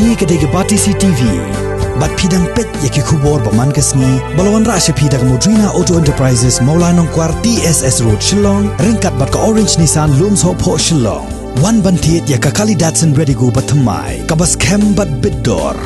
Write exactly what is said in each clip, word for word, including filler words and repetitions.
Kane ka dei ka Batesi T V. Bad phi dang peit ïa ki khubor ba man ka sngi ba la wanrah sha phi da ka Modrina Auto Enterprises, Mawlai Nongkwar, T S S Road, Shillong, ryngkat bad ka Orange Nissan, Lumsohphoh, Shillong. Wan ban thied ïa ka kali Datsun Redigo ba thymmai, kaba skhem bad bit dor.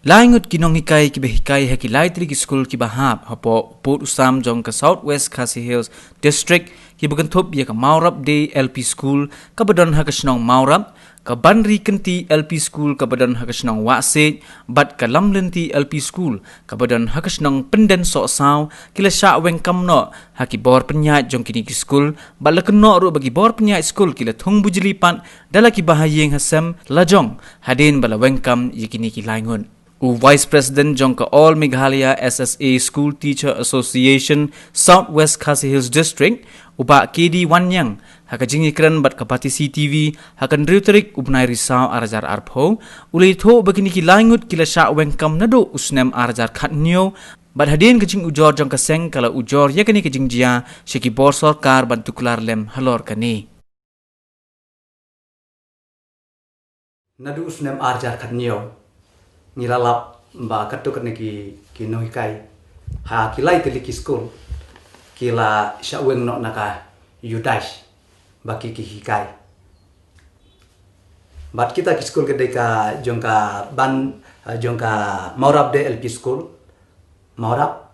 Lai ngut ki nonghikai kiba hikai ha ki lai tylli ki skul kiba hap hapoh u pud u sam jong ka South West Khasi Hills District, kiba kynthup ïa ka Mawrapdeh L P School kaba don ha ka shnong Mawrap, ka Banrikynti L P School kaba don ha ka shnong Wahsiej, bad ka Lamlynti L P School kaba don ha ka shnong Pyndensohsaw, ki la shah weng kam noh ha ki bor pynïaid jong kine ki skul, bad la kynnoh ruh ba ki bor pynïaid skul ki la thung bujli pat da la ki bahaïing hasem lajong hadien ba la weng kam ïa kine ki lai ngut. U Vice President jong ka All Meghalaya S S A School Teacher Association South West Khasi Hills District, u Bah K D Wanniang, ha ka jingïakren bad ka Batesi T V ha ka hynriew tarik u bnai Risaw ar hajar arphew, u la ïathuh ba kine ki lai ngut ki la shah weng kam naduh u snem ar hajar khathynñiew, bad hadien ka jingujor jong ka seng ka la ujor ïa kane ka jingjia sha ki bor sorkar ban tuklar lem halor kane. Naduh u snem ar hajar khathynñiew, ngi la lap ba katto katne ki, ki nonghikai ha ki lai tylli ki skul ki la shah weng noh na ka UDAISH ba ki, ki hikai. Bad kita ki skul ka dei ka jong ka Ban, eh, jong ka Mawrapdeh L P School, Mawrap,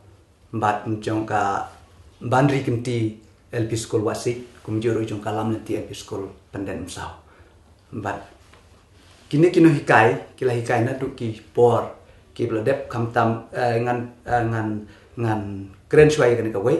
bad jong ka Banrikynti L P School Wahsiej, kumjuh ruh jong ka Lamlynti L P School Pyndensohsaw. Bad kine ki nonghikai ki la hikai naduh ki por kiba la dep, khamtam, eh, ngan, eh, ngan, ngan kren shuwa ïa kane kawei.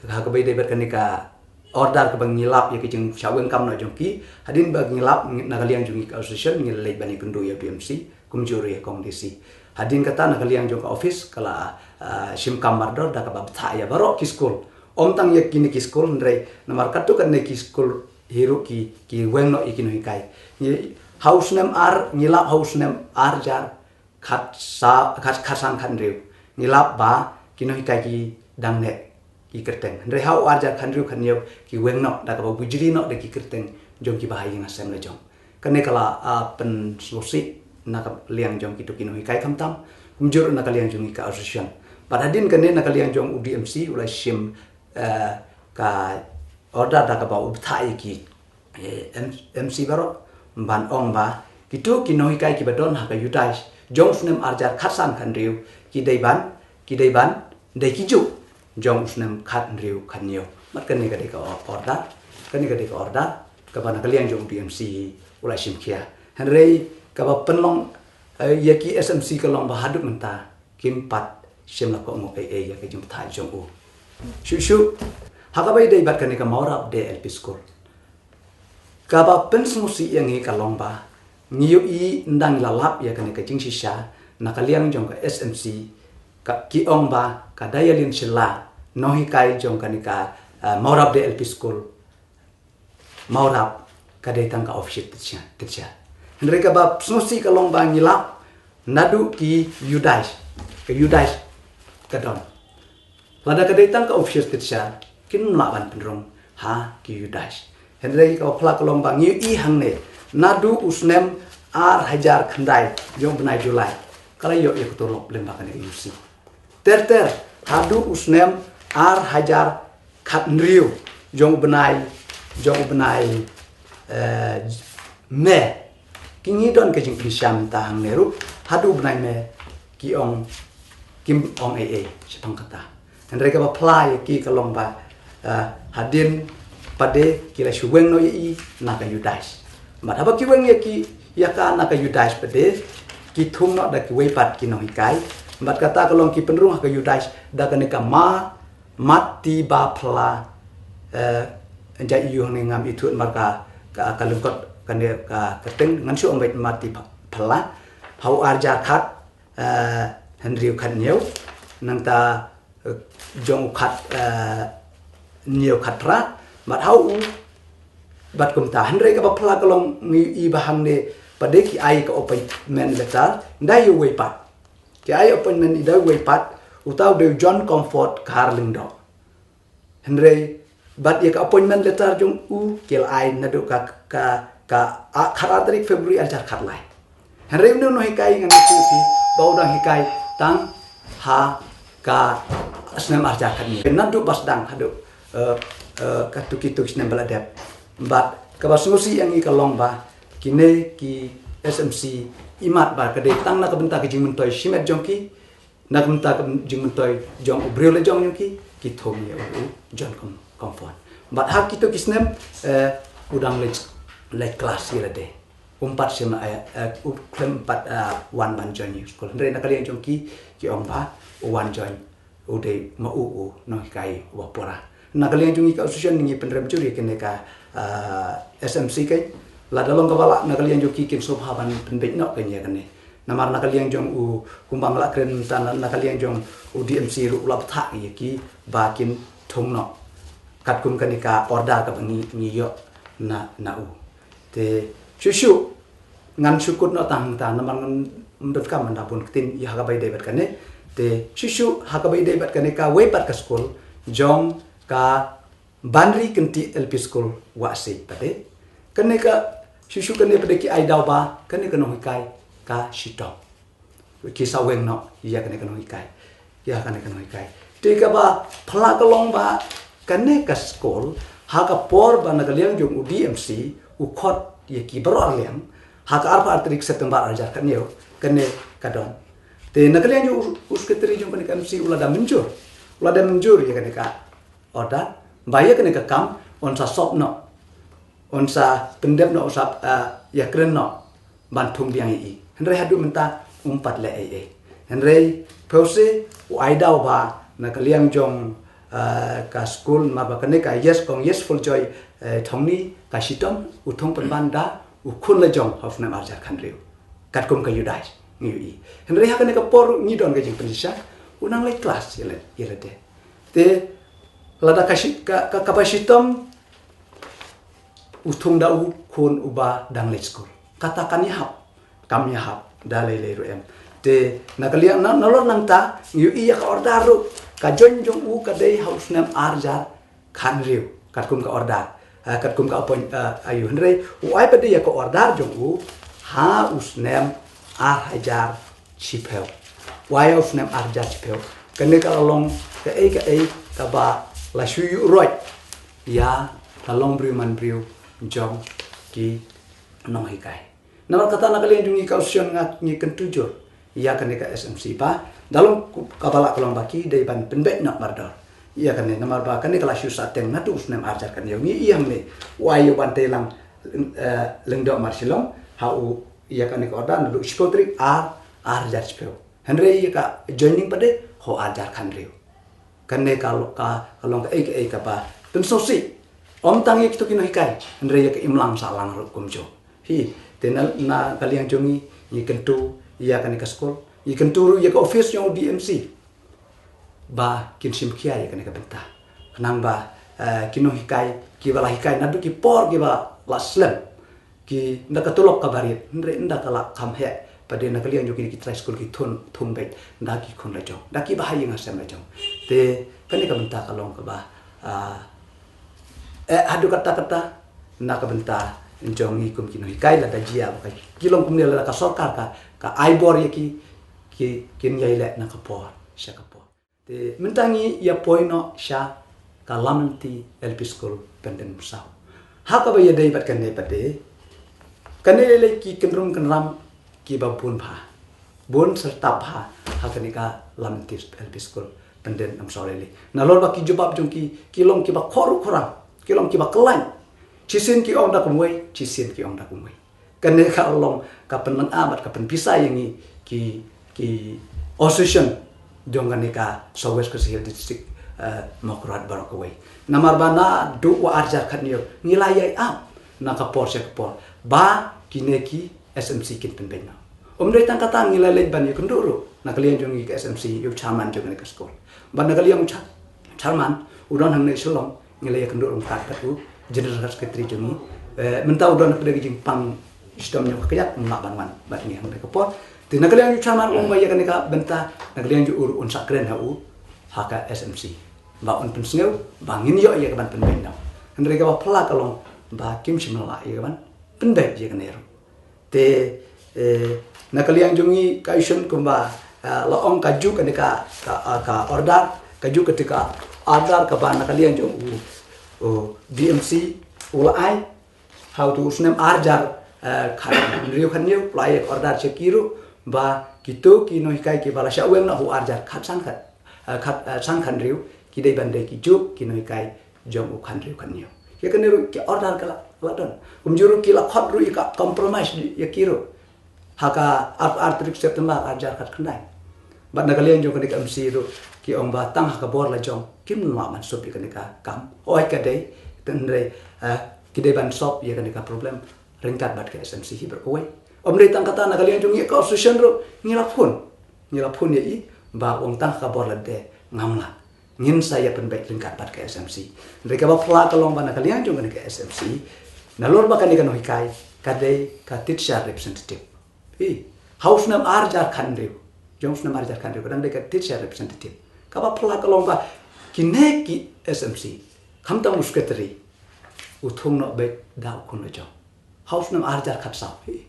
Ha kaba ïadei bad kane ka order kaba ngi lap ïa ka jingshah weng kam noh jong ki, hadien ba ngi lap, ngi, na ka liang jong ngi ka association ngi la leit ban ïakynduh ïa u D M C, kumjuh ruh ïa kong D C. Hadien kata na ka liang jong ka office ka la, ah, shim kam mardor da kaba bthah ïa baroh ki skul. Ym tang ïa kine ki skul, hynrei namar katto katne ki skul hi ruh ki, ki weng noh ïa ki nonghikai. Ngi, ha u snem ar, ngi lap ha u snem ar hajar khatsa-, khat-, khatsan khathynriew, ngi lap ba ki nonghikai ki dang neh ki kyrteng. Hynrei ha u ar hajar khathynriew khathynñiew ki weng noh da kaba bujli noh da ki kyrteng jong ki bahaïing hasem lajong. Kane ka la, ah, pynsngewsih na ka liang jong kito ki nonghikai khamtam, kumjuh na ka liang jong ngi ka association. Bad hadien kane na ka liang jong u D M C u la shim, eh, ka order da kaba u bthah ïa ki, eh, M-, M C baroh, ban ong ba kito ki nonghikai kiba don ha ka UDAISH jong u snem ar hajar khatsan khathynriew ki dei ban, ki dei ban dei kijuh jong u snem khathynriew khathynñiew. Bad kane ka dei ka o-, order, kane ka dei ka order kaba na ka liang jong u D M C u la shim khia. Hynrei kaba pynlong, eh, ïa ki S M C ka long ba haduh mynta kim pat shym la kohnguh ei ei ïa ka jingbthah jong u. Shuh shuh, ha kaba ïadei bad kane ka Mawrapdeh L P School, kaba pynsngewsih ïa ngi ka long ba ngi ïohi ynda ngi la lap ïa kane ka jingshisha na ka liang jong ka S M C, ka, ki ong ba ka Dialin Shylla, nonghikai jong kane ka, eh, Mawrapdeh L P School, Mawrap, ka dei tang ka official teacher, teacher. Hynrei kaba sngewsih ka long ba ngi lap naduh ki UDAISH, ka UDAISH ka don. Lada ka dei tang ka official teacher, kim lah ban pynrung ha ki UDAISH. Hynrei kaba phylla ka long ba ngi ïohi hangne, naduh u snem ar hajar khyndai jong u bnai July, ka la ïoh ïa ka tulop lyngba kane ka U C. Ter ter, haduh u snem ar hajar khathynriew jong u bnai, jong u bnai, eh, May, ki ngi don ka jingpynshai mynta hangne ruh, haduh u bnai May ki ong, kim ong ei ei shaphang kata. Hynrei kaba phylla ïa ki ka long ba, eh, hadien pat de ki la shu weng noh ïa i na ka UDAISH. Bad haba ki weng ïa ki, ïa ka na ka UDAISH pat de, ki thung noh da kiwei pat ki nonghikai. Bad kata ka long ki pynrung ha ka UDAISH da kane ka Ma, Mati Ba Phylla, eh, ja ïoh ne ngam ithuh namar ka, ka, ka lyngkot kane ka, ka kyrteng, ngan shu ong beit Mati Ba Phylla. Ha u ar hajar khat, eh, hynriew khathynñiew, nangta, eh, jong u khat, eh, hynñiew khatphra, bad ha u, bad kumta. Hynrei kaba phylla ka long ngi ïohi ba hangne pat de ki ai ka appointment letter da uwei pat. Ki ai appointment da uwei pat, uta u dei u John Comfort Kharlyngdoh. Hynrei bad ïa ka appointment letter jong u ki la ai naduh ka, ka, ka, ah, khatar tarik February ar hajar khatlai. Hynrei une u nonghikai ngan ïathuh ïa phi ba u dang hikai tang ha ka snem arhajar khatñiew. Naduh ba sdang haduh, eh, eh, katto katne snem ba la dep. Bad kaba sngewsih ïa ngi ka long ba kine ki S M C i mat ba ka dei tang na ka bynta ka jingmyntoi shimet jong ki, na ka bynta ka jingmyntoi jong u briew la jong jong ki, ki thung ïa u, u John Kom, Komfort. Bad ha kito ki snem, eh, u dang leit, leit klas ïa lade. Um pat shym, eh, eh, u khlem pat, eh, wan ban join ïa u skul. Hynrei na ka liang jong ki, ki ong ba u wan join, u dei ma u u nonghikai uba pura. Na ka liang jong ngi ka association ngi pynrem jur ïa kane ka, eh, S M C kein. Lada long kaba lah na ka liang jong ki kin sngewbha ban pynbeit noh kein ïa kane. Namar na ka liang jong u, kumba nga la kren mynta, na, na ka liang jong u D M C ruh u la bthah ïa ki ba kin thung noh katkum kane ka order kaba ngi, ngi ïoh na, na u. Te shuh shuh ngan shu kut noh tang hangta namar ngan, ym donkam ban da bun ktien ïa ha kaba ïadei bad kane. Te shuh shuh ha kaba ïadei bad kane kawei pat ka skul jong ka Banri Kyntih L P School Wahsiej pat de. Kane ka, shuh shuh kane pat de ki ai daw ba kane ka nonghikai ka shitom. Ki sa weng noh ïa kane ka nonghikai, ïa kane ka nonghikai. Te kaba phylla ka long ba kane ka skul, ha ka por ba na ka liang jong u D M C u khot ïa ki baroh arliang ha ka arphew ar tarik September arhajar khatñiew, kane ka don. Te na ka liang jong u, u secretary jong kane ka M C u la da mynjur, u la da mynjur ïa kane ka order ba ïa kane ka kam un sa sop noh, un sa pyndep noh, un sa, eh, ïakren noh ban thung biang ïa i. Hynrei haduh mynta um pat leh ei ei. Hynrei phew se u ai daw ba na ka liang jong, eh, ka skul, namar ba kane ka Yes Kong Yes Fulljoy, eh, Thongni ka shitom, u thung pynban da u khun la jong ha u snem arhajar khathynriew. Katkum ka Judais ngi ïohi. Hynrei ha kane ka por ngi don ka jingpynshisha, u nang leit klas ïa la, ïa lade. Te lada ka shi-, ka, ka, kaba shitom u thung da u khun uba dang leit skul. Kata kan ïahap, kam ïahap da lei lei ruh em. Te na ka liang na, nalor nangta ngi ïohi ïa ka order ruh, ka join jong u ka dei ha u snem arhajar khathynriew katkum ka order, eh, katkum ka appoint, eh, ayu. Hynrei u ai pat de ïa ka order jong u ha u snem arhajar shiphew. U ai ha u snem arhajar shiphew. Kane ka la long kaei kaei kaba la shu ïuh roit ïa ka longbriew manbriew jong ki nonghikai. Namar kata na ka liang jong ngi ka association nga ngi kyntu jur ïa kane ka S M C ba da long ku-, kaba lah ka long ba ki dei ban pynbeit noh mardor ïa kane, namar ba kane ka la shu sahteng naduh u snem arhajar khathynñiew. Ngi ïa hangne u ai ïa u Bantei Lang, eh, Lyngdoh mar Shillong ha u ïa kane ka order naduh shiphew tarik ar, arhajar shiphew. Hynrei ïa ka joining pat de ha u arhajar khathynriew. Kane ka lo-, ka, ka long kaei kaei kaba pynsngewsih. Ym tang ïa kito ki nonghikai, hynrei ïa ka imlang sahlang ruh kumjuh. Hi, te na, na ka liang jong ngi, ngi kyntu ïa kane ka skul, ngi kyntu ruh ïa ka office jong u D M C ba kin shim khia ïa kane ka bynta. Khnang ba, eh, ki nonghikai kiba la hikai naduh ki por kiba la slem, ki ynda ka tulop kaba rit, hynrei ynda ka la kham heh pat de na ka liang jong kine ki trai skul ki thung, thung beit da ki khun la jong, da kiba ha ïing ha sem la jong. Te kane ka bynta ka long kaba, ah, eh, haduh katta katta na ka bynta jong ngi kum ki nonghikai, lada jia ba ka, ki long kumne, lada ka sorkar ka, ka ai bor ïa ki, ki, kin ïai leh na ka por sha ka por. Te mynta ngi ïa poi noh sha ka Lamlynti L P School Pyndem Saw. Ha kaba ïadei bad kane pat de, kane lei lei ki kynrum kynram kiba bun bha, bun syrtap bha ha kane ka Lamlynti L P School Pyndem Saw lei lei. Nalor ba ki jubab jong ki, ki long kiba khor khorang, ki long kiba khlaiñ. Shisien ki ong da kumwei, shisien ki ong da kumwei. Kane ka long ka pynlynga bad ka pynpisa ïa ngi ki, ki association jong kane ka South West Khasi Hills District, eh, Mawkyrwat baroh kawei. Namar ba naduh u arhajar khathynñiew ngi la ïai ap na ka por sha ka por ba kine ki S M C kin pynbeit noh. Ym dei tang kata, ngi la leit ban ïakynduh ruh na ka liang jong ngi ka S M C ïa u chairman jong kane ka skul. Bad na ka liang u cha-, chairman u don hangne Shillong, ngi la ïakynduh ryngkat bad u General Secretary jong ngi. Eh, mynta u don ha ka jingpang shitom jong ka kjat, um lah ban wan bad ngi ha kane ka por. Te na ka liang jong u chairman u ong ba ïa kane ka bynta na ka liang jong u ruh un sa kren ha u, ha ka S M C, ba un pynsngew ba ngin ïoh ïa ka ban pynbeit noh. Hynrei kaba phylla ka long ba kim shym la ïa ka ban pynbeit ïa kane ruh. Te, eh, Na ka liang jong ngi ka issue kumba, ah, la ong ka juk kane ka, ka, ah, ka order, ka juk kata ka order kaba na ka liang jong u, u D M C u la ai. Hau tu u snem arjar, eh, khat hynriew khat hynñiew, u la ai order sha ki ruh ba kito ki nonghikai kiba la shah weng na u arjar khat san khat, eh, khat, eh, san khat hynriew, ki dei ban dei ki juk ki nonghikai jong u khat hynriew khat hynñiew. Ïa kane ruh ki order ka la, la don. Kumjuh ruh ki la khot ruh ïa ka compromise ïa ki ruh ha ka ar, ar tarik September arjar khat khyndai. Bad na ka liang jong kane ka M C ruh ki ong ba tang ha ka bor la jong kim lah ban sop ïa kane ka kam. Oi ka dei, hynrei, eh, ki dei ban sop ïa kane ka problem ryngkat bad ka S M C hi baroh kawei. Ym dei tang kata, na ka liang jong ngi ka opposition ruh ngi la phone. Ngi la phone ïa i ba ong tang ha ka bor la dei, ngam lah. Ngin sa ïa pynbeit ryngkat bad ka S M C. Hynrei kaba phylla ka long ba na ka liang jong kane ka S M C, nalor ba kane ka nonghikai ka dei ka teacher representative. Hi, ha u snem arjar khat hynriew, jong u snem arjar khat hynriew ka dang dei ka teacher representative. Kaba phylla ka long ba kine ki S M C, khamtam u secretary, u thung noh beit da u khun la jong. Ha u snem arjar khat saw. Hi.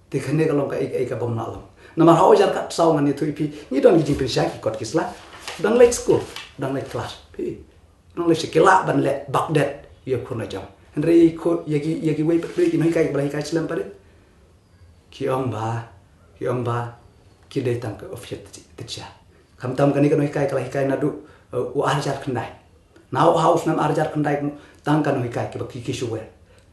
Te kane ka long kaei kaei kabym lah long. Namar ha u arjar khat saw ngan ïathuh ïa phi, ngi don ki jingpynshai ki kot ki sla. Dang leit skul, dang leit klas. Hi. Dang leit skul, ki lah ban leh backdate ïa u khun la jong. Hynrei ïa ki, ïa kiwei pat ki nonghikai ba la hikai slem pat, ki ong ba, ki ong ba ki dei tang ka official teacher. Khamtam kane ka nonghikai ka la hikai naduh, eh, u arjar khyndai. Na u, ha u snem arjar khyndai tang ka nonghikai kiba ki, ki shu wer,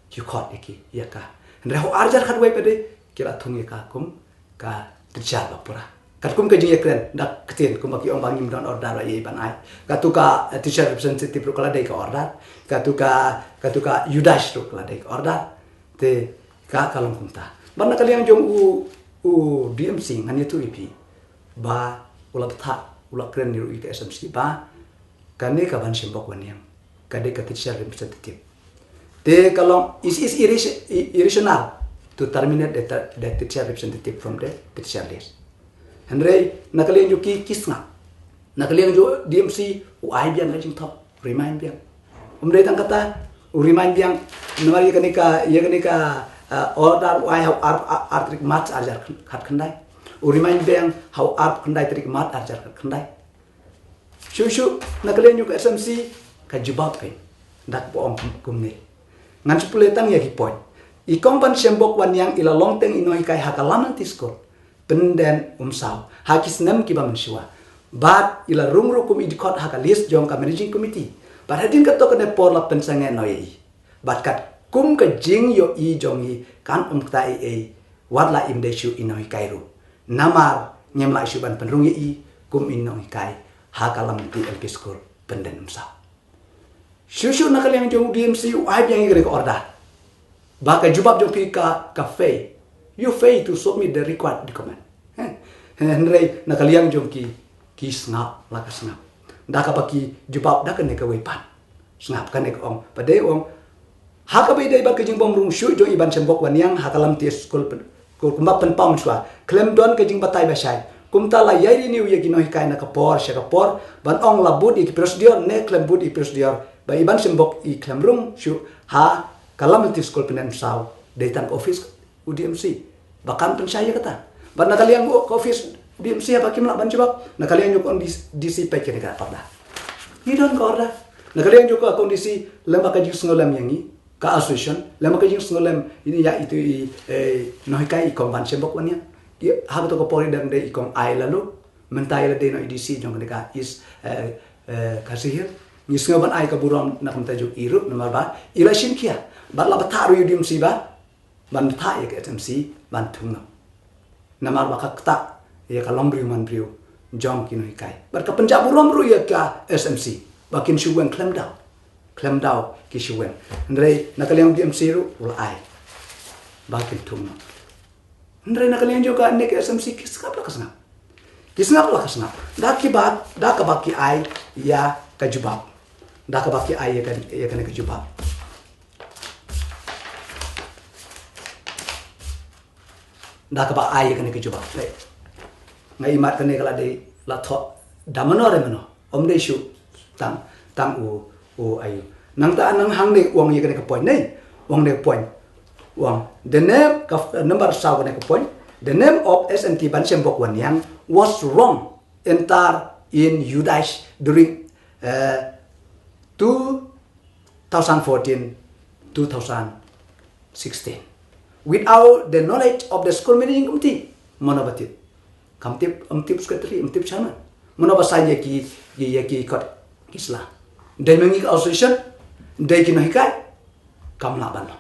ki khot ïa ki, ïa ka. Hynrei ha u arjar khatwei pat ki la thung ïa ka kum ka teacher ba pura. Katkum ka jingïakren da ka ktien kumba ki ong ba ngim don order ba ïa ban ai. Katu ka, eh, teacher representative ruh ka la dei ka order. Katu ka, katu ka UDASH ruh ka la dei ka order. Te ka, ka long kumta. Bad na ka liang jong u, u D M C ngan ïathuh ïa phi ba u la bthah, u la kren ïa u, ïa ka S M C ba kane ka ban seng bok wan ïang ka dei ka teacher representative. Te ka long is, is irration-, i-, irrational to terminate the, the teacher representative from the teacher list. Hynrei na ka liang jong ki, ki sngap. Na ka liang jong D M C u ai biang ka jingthok, remind biang. Ym dei tang kata, u remind biang, namar ïa kane ka, ïa kane ka, uh, order u ai ha u ar, ar, ar tarik March arjar khat khyndai. U remind biang ha u ar khyndai tarik March arjar khat khyndai. Shuh shuh na ka liang jong ka S M C ka jubab ka, da kaba ong kumne. Ngan shu pule tang ïa ki point. I kong ban seng bok wan ïang i la long teng i nonghikai ha ka Lamlynti School Pyndenumsaw ha ki snem kiba mynshuwa. Bad i la rung ruh kum i dkhot ha ka list jong ka managing committee. Bad hadien katto katne por la pynsangeh noh ïa i. Bad katkum ka jingïohi jong i kan ym kata ei ei, wat la im dei shuh i nonghikai ruh. Namar ngim lah shuh ban pynrung ïa i kum i nonghikai ha ka Lamlynti L P School Pyndenumsaw. Shuh shuh na ka liang jong u D M C u ai biang ïa ka order ba ka jubab jong phi ka, ka fail. You fail to submit the required document. Heh. Hynrei na ka liang jong ki, ki sngap la ka sngap. Da kaba ki jubab da kane kawei pat. Sngap kane ka ong. Pat dei ong. Ha kaba ïadei bad ka jingbym rung shuh jong i ban seng bok wan ïang ha ka Lamlynti School Pyn-, Ko kumba pynpaw mynshuwa khlem don ka jingbatai bashai. Kumta la ïai renew ïa ki nonghikai na ka por sha ka por ban ong la bud ïa ki procedure ne khlem bud ïa ki procedure. Ba i ban seng bok i khlem rung shuh ha ka Lamlynti School Pyndenumsaw, dei tang ka office u D M C ba kan pynshai ïa kata. Bad na ka liang u ka office D M C haba kim lah ban jubab, na ka liang u kong D C peit kane ka parda. Ngi don ka order. Na ka liang u kong D C lem ba ka jingsngewlem ïa ngi ka association, lem ka jingsngewlem ïa itu i, eh, nonghikai i kong ban seng bok wan ïang. Ïa, ha kato ka por i dang dei i kong Ai Lalu, mynta i la dei noh i D C jong kane ka East, eh, eh, Khasi Hills. Ngi sngew ban ai ka burom na ka bynta jong i ruh namar ba i la shim khia bad la bthah ruh ïa u D M C ba ban bthah ïa ka S M C ban thung noh. Namar ba ka ktah ïa ka longbriew manbriew jong ki nonghikai. Bad ka pynjah burom ruh ïa ka S M C ba kin shu weng khlem daw. Khlem daw ki shu weng. Hynrei na ka liang D M C ruh u la ai ba kin thung noh. Hynrei na ka liang jong kane ka S M C ki sngap la ka sngap. Ki sngap la ka sngap. Da ki ba, da kaba ki ai ïa ka jubab. Da kaba ki ai ïa ka, ïa kane ka jubab. Da kaba ai ïa kane ka jubab. Peit. Nga i mat kane ka la dei la thoh da mano re mano. Ym dei shuh tang, tang u, u ayu. Nangta nang hangne u ong ïa kane ka point ne. U ong ne point. U ong. Dene ka number saw kane ka point. The name of S M T Ban Shem Bok Wan Yang was wrong enter in Yudash during uh, two thousand fourteen two thousand sixteen without the knowledge of the school managing committee. Mano ba tip? Kam tip, ym tip secretary, ym tip chairman. Mano ba sign ïa ki, ïa ki kot ki sla? Dei ma ngi ka association, dei ki nonghikai, kam lah ban long.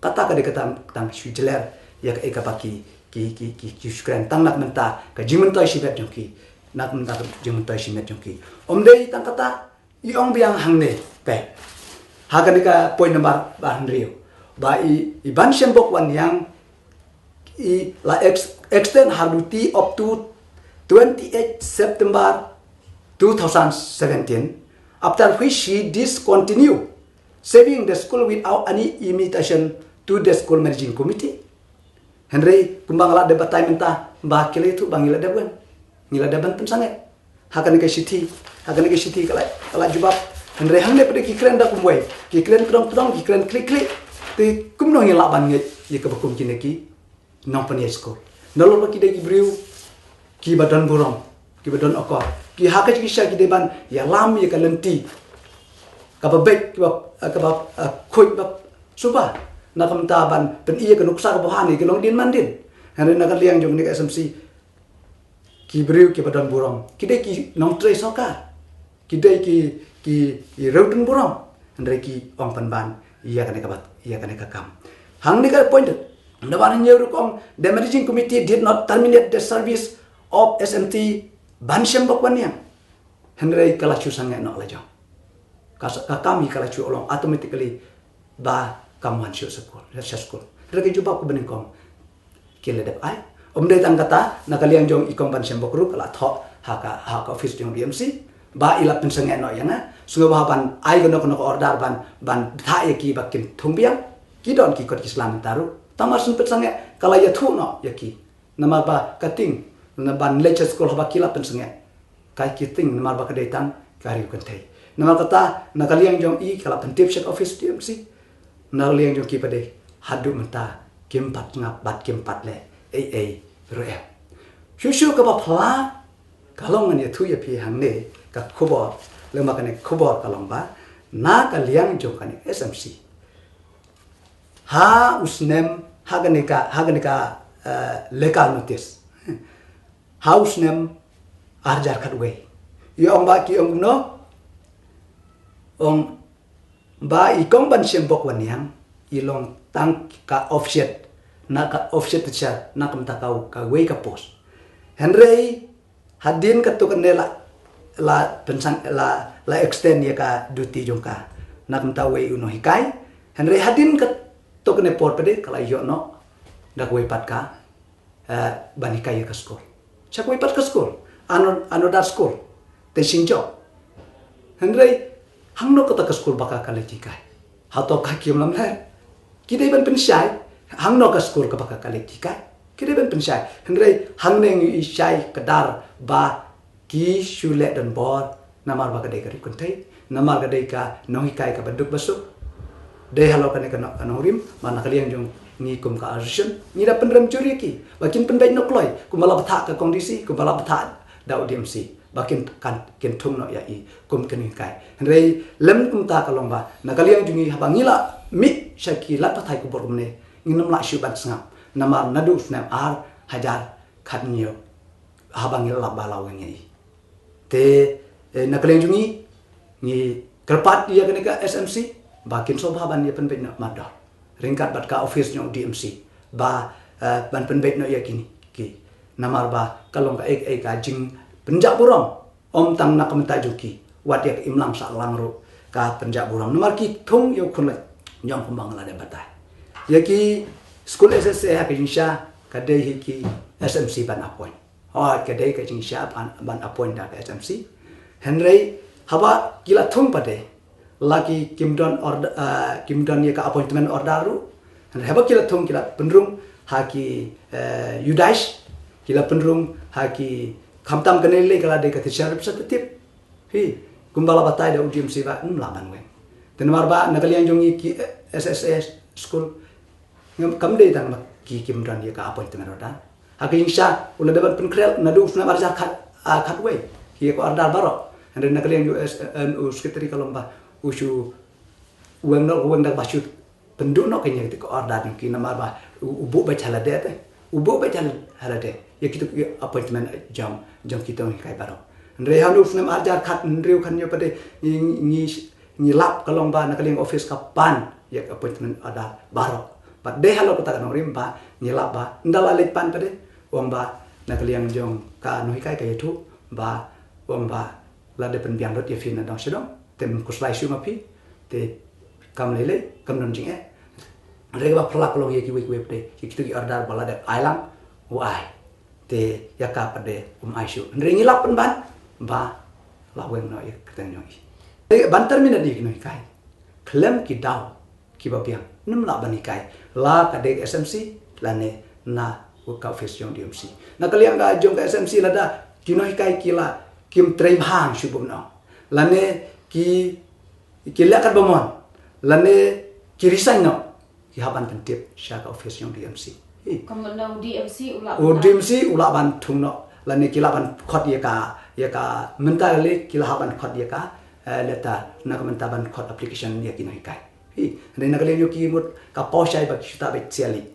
Kata ka dei ka tang, tang shu jler ïa ka, ïa kaba ki, ki, ki, ki, ki shu kren tang na ka bynta ka jingmyntoi shimet jong ki. Na ka bynta ka jingmyntoi shimet jong ki. Ym dei tang kata, i ong biang hangne, peit. Ha kane ka point number ba hynriew. Ba i, i Ban Shem Bok Wan Yang i la ex-, extend her duty up to twenty-eight September two thousand seventeen, after which she discontinued serving the school without any invitation to the school managing committee. Hynrei kumba nga la dep batai mynta, ba ki la ïathuh ba ngi la dep wan, ngi la dep ban pynsangeh. Ha kane ka shithi, ha kane ka shithi ka la, ka la jubab. Hynrei hangne pat ki kren da kumwei, ki kren tdong tdong, ki kren khlieh khlieh. Te kumno ngi lah ban ngeit ïa kaba kum kine ki nongpynïaid skul? Nalor ba ki dei ki briew kiba don burom, kiba don akor, ki ha ka jingshisha ki dei ban ïalam ïa ka lynti kaba beit, kaba, kaba, eh, khuid ba suba, na ka bynta ban pyni ïa ka nuksa kaba bha ne ka long dien man dien. Hynrei na ka liang jong kane ka S M C, ki briew kiba don burom, ki dei ki nongtrei sorkar, ki dei ki, ki, ki riew don burom, hynrei ki ong pynban ïa kane ka bat, ïa kane ka kam. Hangne ka point number hynñiew ruh ka ong, the managing committee did not terminate the service of S M T Ban Shem Bok Wan Yang. Hynrei ka la shu sangeh noh la jong. Ka sa-, ka kam hi ka la shu long automatically ba kam wan shuh skul, sha skul. Hynrei ka jubab kaba nyngkong ki la dep ai. Ym dei tang kata, na ka liang jong i kong Ban Shem Bok ruh ka la thoh ha ka, ha ka office jong D M C ba i la pynsangeh noh ïa nga. Sngewbha ban ai kano kano ka order ban, ban thah ïa ki ba kin thung biang. Ki don ki kot ki sla mynta ruh. Tang mar shu pynsangeh ka la ïathuh noh ïa ki. Namar ba ka tieng, na ban leit sha skul haba ki la pynsangeh. Ka tieng namar ba ka dei tang ka ri kynthei. Namar kata, na ka liang jong i ka la pyntip sha ka office D M C. Na ka liang jong ki pat de haduh mynta kim pat ngap bad kim pat leh ei ei ruh em. Shuh shuh kaba phylla ka long ngan ïathuh ïa phi hangne ka khubor, lem bad kane ka khubor ka long ba na ka liang jong kane S M C. Ha u snem, ha kane ka, ha kane ka, eh, legal notice. Ha u snem ar hajar khatwei. I ong ba ki ong kumno? Ong ba i kong Ban Shem Bok Wan Yang i long tang ka officiate, na ka officiate teacher, na ka bynta ka, kawei ka post. Hynrei hadien katto katne la, la pynsang, la, la extend ïa ka duty jong ka na ka bynta wei u nonghikai. Hynrei hadien katto katne por pat de ka la ïoh noh da kawei pat ka, eh, ban hikai ïa ka skul. Sha kawei pat ka skul. Ano-, another school. Te sing jong. Hynrei hangno kata ka skul ba ka, ka leit hikai? Hato ka kiem lamler? Ki dei ban pynshai hangno ka skul kaba ka, ka leit hikai. Ki dei ban pynshai. Hynrei hangne ngi i shai kdar ba ki shu leh donbor namar ba ka dei ka ri kynthei, namar ka dei ka nonghikai kaba duk ba suk. Dei halor kane ka no-, ka nongrim, ba na ka liang jong ngi kum ka association ngi da pynrem jur ïa ki ba kin pynbeit noh kloi, kumba la bthah ka kong D C, kumba la bthah da u D M C, ba kin, kan, kin thung noh ïa i kum ka nonghikai. Hynrei lem kumta ka long ba na ka liang jong ngi haba ngi la mih sha ki lad pathai khubor kumne, ngin ym lah shuh ban sngap namar naduh snem ar hajar khathynñiew haba ngi la lap ba la weng ïa i. Te, eh, na ka liang jong ngi, ngi kyrpad ïa kane ka S M C ba kin sngewbha ban ïa pynbeit noh mardor ryngkat bad ka office jong D M C ba, eh, ban pynbeit noh ïa kine ki. Namar ba ka long kaei kaei ka jingpynjah burom, ym tang na ka bynta jong ki, wat ïa ka imlang sahlang ruh ka pynjah burom. Namar ki thung ïa u khun leit jong kumba nga la dep batai. Ïa ki school S S A ha ka jingshisha ka dei hi ki S M C ban appoint. Hooid, ka dei ka jingshisha ban, ban appoint da ka S M C. Hynrei haba ki la thung pat de, la ki kim don order, ah, kim don ïa ka appointment order ruh. Hynrei haba ki la thung ki la pynrung ha ki, eh, Yudash, ki la pynrung ha ki, khamtam kane lei ka la dei ka teacher representative. Hi, kumba la batai da u D M C ba ym lah ban weng. Te namar ba na ka liang jong ngi ki, eh, S S A school, ngam, kam dei tang ba ki kim don ïa ka appointment order. Ha ka jingshisha u la dep ban pynkhreh naduh u snem arhajar khat, ah, khatwei ïa ka order baroh. Hynrei na ka liang U S, eh, u secretary ka long ba u shu weng noh, weng da ba shu pynduh noh ka ïa kito ka order jong ki namar ba u, u buh beit ha lade te. U buh beit ha lade ïa kito ki appointment jong, jong ki nonghikai baroh. Hynrei ha u snem arhajar khathynriew khathynñiew pat de ngi, ngi, ngi lap ka long ba na ka liang office ka pan ïa ka appointment order baroh. Bad dei halor kata ka nongrim ba ngi lap ba ynda la leit pan pat de, u ong ba na ka liang jong ka nonghikai ka ïathuh ba, u ong ba lada pynbiang lut ïa phi na dong sha dong, te ym khuslai shuh ma phi, te kam lei lei, kam don jingeh. Hynrei kaba phylla ka long ïa kiwei kiwei pat de, ïa kito ki order ba la dep ai lang, u ai. Te ïa ka pat de um ai shuh. Hynrei ngi lap pynban ba la weng noh ïa ka kyrteng jong i. Te ban terminate ïa ki nonghikai khlem ki daw kiba biang, ym lah ban hikai la ka dei ka S M C lane na ka office jong D M C. Na ka liang ka jong ka S M C lada ki nonghikai ki la kim trei bha shuh bun noh, lane ki, ki leh katba mon, lane ki resign noh, ki hap ban pyntip sha ka office jong D M C. Hi. Ka mut na u D M C u lah u ban, D M C u lah ban thung noh, lane ki lah ban khot ïa ka, ïa ka, mynta lei ki la hap ban khot ïa ka, eh, letter, na ka mynta ban khot application ïa ki nonghikai. Hi, hynrei na ka liang jong ki mut ka paw shai ba ki shu tah beit sia lei.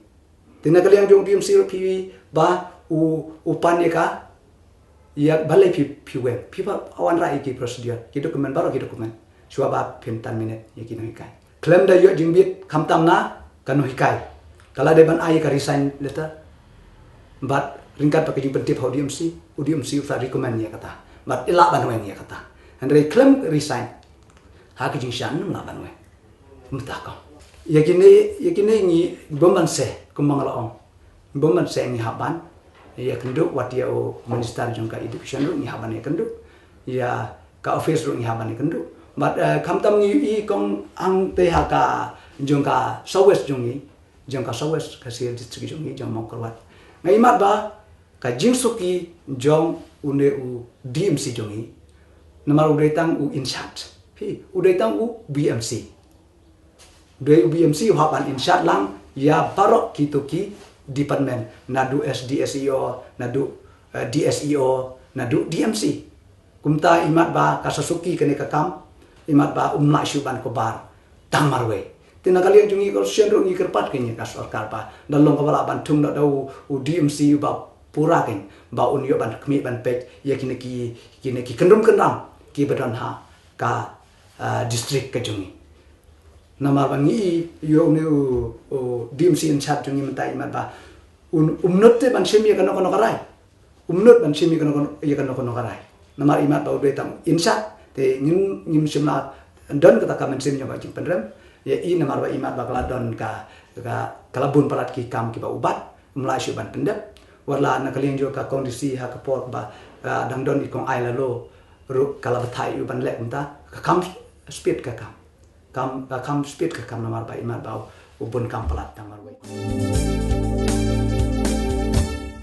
Te na ka liang jong D M C ruh phi ba u, u pan ïa ka, ïa balei phi, phi weng, phi ba wanrah ïa ki procedure, ki document, baroh ki document. Shuwa ba phin terminate ïa ki nonghikai. Khlem da ïoh jingbit khamtam na ka nonghikai, ka la dei ban ai ïa ka resign letter. Bad ryngkat bad ka jingpyntip ha u D M C, u D M C u sa recommend ïa kata. Bad i lah ban weng ïa kata. Hynrei khlem resign, ha ka jingshisha ym lah ban weng. Mynta ka. Ïa kine, ïa kine ngi bym ban seh, kumba nga la ong. Bym ban seh ngi hap ban ïakynduh, wat ïa u minister jong ka education ruh ngi hap ban ïakynduh. Ïa ka office ruh ngi hap ban ïakynduh. Bad, eh, khamtam ngi i kong ang te ha ka jong ka South West jong ngi, jong ka South West Khasi Hills District jong ngi, jong Mawkyrwat. Nga imat ba ka jingsuki jong une u D M C jong ngi. Namar u dei tang u in charge. Phi, u dei tang u B M C. Dei u B M C u hap ban in charge lang ïa baroh kito ki department, naduh S D S E O, naduh, eh, D S E O, naduh D M C. Kumta imat ba ka sa suki kane ka kam, imat ba um lah shuh ban cover tang marwei. Te na ka liang jong ngi ka sien ruh ngi kyrpad kane ka sorkar ba da long kaba lah ban thung da u, u D M C ba pura kein ba un ïoh ban khmih ban peit ïa kine ki, kine ki kyndrum kyndram kiba don ha ka, ah, district ka jong ngi. Namar ba ngi ïoh une u, u D M C in charge jong ngi mynta imat ba un, um nud te ban shim ïa kano kano ka rai. Um nud ban shim ïa kano kano, ïa kano kano ka rai. Namar imat ba u dei tang in charge te ngim, ngim shym la don kata ka mynsiem jong ka jingpynrem ïa i, namar ba imat ba ka la don ka, ka, ka la bun palat ki kam kiba u bat, um lah shuh ban pyndep. Wat la na ka liang jong ka kong D C ha ka por ba, ah, dang don i kong Ailalo ruh ka la bthah ïa u ban leh kumta, ka kham speed ka kam. Kam, ka kham speed ka kam namar ba imat ba u bun kam palat tang marwei.